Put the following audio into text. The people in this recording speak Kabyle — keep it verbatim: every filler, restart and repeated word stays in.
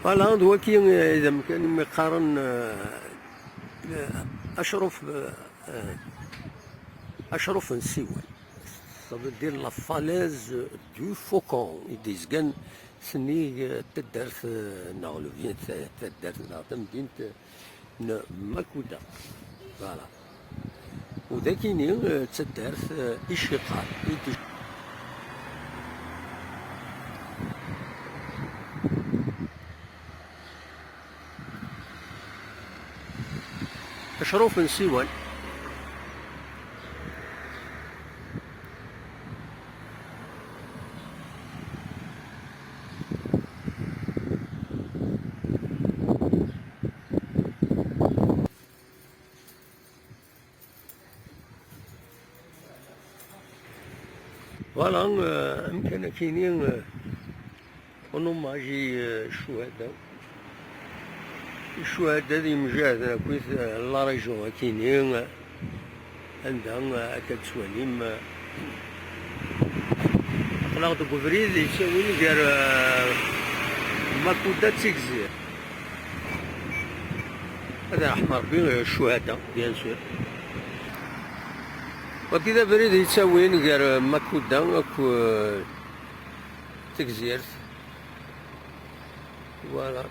Voilà, d waki, eh, d amkan umi qqaren, eh, eh, acruf, eh, eh, acruf n Siwan. Ça veut dire la falaise du Faucon, i d-yezgan sennig, eh, taddart, eh, neɣ le village, taddart neɣ tamdint, eh, n Makuda. Voilà. U d akini, eh, d taddart, eh, Iciqar. I d- Acruf n Siwan. Voilà, euh, amkan akini, euh, un hommage i, euh, ccuhada. Ccuhada d yimjaden akkit, euh, la région akini, euh, anda, euh, akka d-tettwalim, euh, aql-aɣ deg ubrid yettawin gar, euh, Makuda d Tigzirt. Ad irḥem Rebbi, euh, ccuhada, bien sûr. Wagi d abrid yettawin gar, euh, Makuda akked, euh, Tigzirt. Voilà.